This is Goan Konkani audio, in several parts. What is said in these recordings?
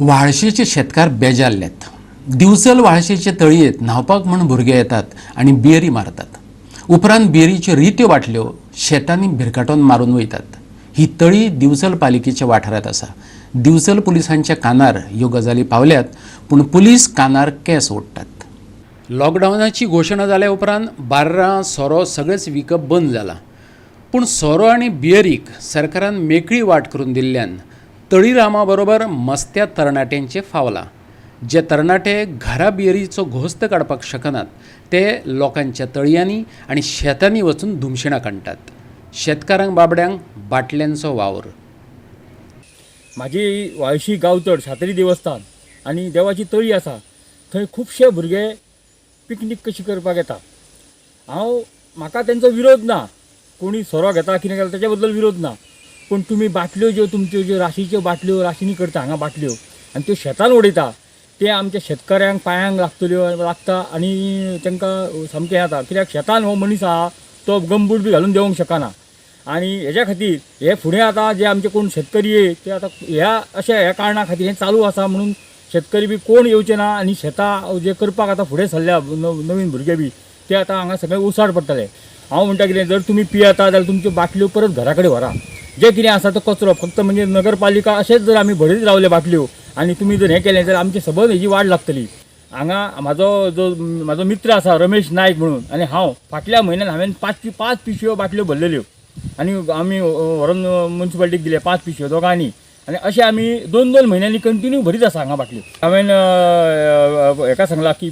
व्हाळशेचे शेतकार बेजारल्यात. दिवचल व्हाळशेचे तळयेंत न्हांवपाक म्हूण भुरगे येतात आनी बियरी मारतात. उपरांत बियरीच्यो रित्यो बाटल्यो शेतांनी भिरकाटून मारून वयतात. ही तळी दिवचल पालिकेच्या वाठारांत आसा. दिवचल पुलिसांच्या कानार ह्यो गजाली पावल्यात, पूण पुलीस कानार केंस ओडटात. लॉकडावनाची घोशणा जाल्या उपरांत बार्रां, सोरो सगळेंच विकप बंद जालां, पूण सोरो आनी बियरीक सरकारान मेकळी वाट करून दिल्ल्यान तळीरामा बरोबर मस्त्या तरणाट्यांचें फावलां. जे तरणाटे घरा बियरीचो घोस्त काडपाक शकनात ते लोकांच्या तळयांनी आनी शेतांनी वचून धुमशेणां काडटात. शेतकारांक बाबड्यांक बाटल्यांचो वावर. म्हाजी व्हाळशी गांवचड सातेरी देवस्थान आनी देवाची तळी आसा, थंय खुबशे भुरगे पिकनीक कशी करपाक येता. हांव म्हाका तेंचो विरोध ना, कोणी सोरो घेता कितें घेता तेच्या बद्दल विरोध ना, पूण तुमी बाटल्यो ज्यो तुमच्यो ज्यो राशीच्यो बाटल्यो राशींनी करता हांगा बाटल्यो आनी त्यो शेतान उडयता, ते आमच्या शेतकऱ्यांक पांयांक लागतल्यो लागता आनी तांकां सामकें हें जाता. कित्याक शेतान हो मनीस आहा तो गमबूट बी घालून देंवोंक शकना आनी हेज्या खातीर हे फुडें आतां जे आमचे कोण शेतकरी ते आतां ह्या अशा ह्या कारणा खातीर हें चालू आसा म्हणून शेतकरी बी कोण येवचे ना आनी शेतां जे करपाक आतां फुडें सरल्या नवीन भुरगे बी ते आतां हांगा सगळे उसाड पडटले. हांव म्हणटा कितें, जर तुमी पियेता जाल्यार तुमच्यो बाटल्यो परत घरा कडेन व्हरा. जें कितें आसा तो कचरो फक्त म्हणजे नगरपालिका अशेंच जर आमी भरीत रावले बाटल्यो आनी तुमी जर हें केलें जाल्यार आमची सबंद हेजी वाड लागतली. हांगा म्हाजो जो म्हाजो मित्र आसा रमेश नायक म्हणून आनी हांव फाटल्या म्हयन्यान हांवें पांच पिशव्यो बाटल्यो भरलेल्यो आनी आमी व्हरोन मुन्सिपालिटीक दिले 5 पिशव्यो दोगांनी, आनी अशें आमी 2-2 म्हयन्यांनी कंटिन्यू भरीत आसा हांगा बाटल्यो. हांवें हेका सांगलां की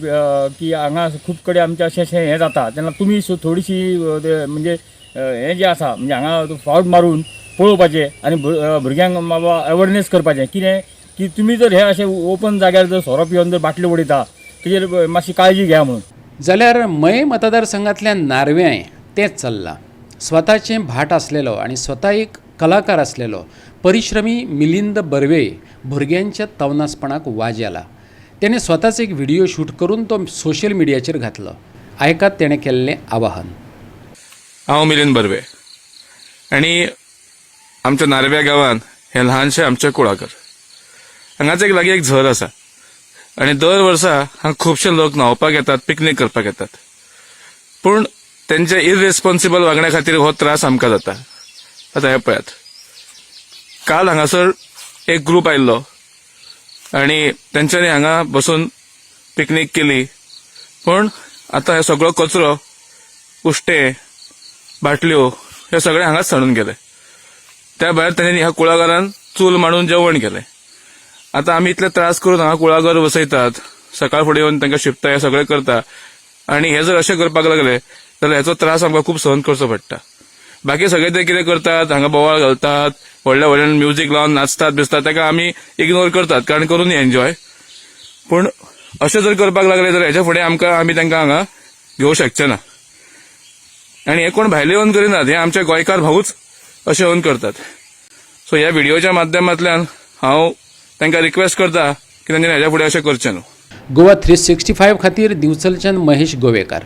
की हांगा खूब कडेन आमचें अशें अशें हें जाता, तेन्ना तुमी थोडीशी म्हणजे हें जें आसा म्हणजे हांगा फावट मारून पळोवपाचें आनी भुरग्यांक बाबा अवेरनेस करपाचें कितें की तुमी जर हे अशें ओपन जाग्यार जर सोरो पिवन जर बाटल्यो उडयता तेजेर मातशी काळजी घेया म्हणून. जाल्यार मये मतदारसंघांतल्या नार्व्यांय तेंच चल्लां. स्वताचें भाट आसलेलो आनी स्वता एक कलाकार आसलेलो परिश्रमी मिलिंद बर्वे भुरग्यांच्या तवनासपणाक वाजेला. तेणें स्वताच एक व्हिडियो शूट करून तो सोशल मिडियाचेर घातलो. आयकात तेणें केल्लें आवाहन. हांव मिलिंद बर्वे आनी आमच्या नार्व्या गांवांत हें ल्हानशें आमचें कुळागर. हांगाच एक लागीं एक झर आसा आनी दर वर्सा हांगा खुबशे लोक न्हांवपाक येतात, पिकनीक करपाक येतात, पूण तेंच्या इररेस्पॉन्सिबल वागण्या खातीर हो त्रास आमकां जाता. आतां हें पळयात, काल हांगासर एक ग्रूप आयिल्लो आनी तेंच्यांनी हांगा बसून पिकनीक केली, पूण आतां हे सगळो कचरो, उश्टे, बाटल्यो हे सगळे हांगाच सांडून गेले. त्या भायर तेंच्यांनी ह्या कुळागरान चूल मांडून जेवण केलें. आतां आमी इतले त्रास करून हांगा कुळागर वसयतात, सकाळ फुडें येवन तांकां शिंपता, हे सगळें करता आनी हे जर अशें करपाक लागले जाल्यार हेचो त्रास आमकां खूब सहन करचो पडटा. बाकी सगळे ते कितें करतात, हांगा बोवाळ घालतात, व्हडल्या व्हडल्यान म्युजीक लावन नाचतात बिचतात, ताका आमी इग्नोर करतात, कारण करून एन्जॉय. पूण अशें जर करपाक लागले जाल्यार हेच्या फुडें आमकां आमी तांकां हांगा घेवंक शकचे ना. आनी हे कोण भायले येवन करिनात, हे आमचे गोंयकार भाऊच अशें येवन करतात. सो ह्या व्हिडियोच्या माध्यमांतल्यान हांव तांकां रिक्वेस्ट करता की तांच्यानी हेच्या फुडें अशें करचें न्हू. गोवा 365 खातीर दिवचलच्यान महेश गोवेकार.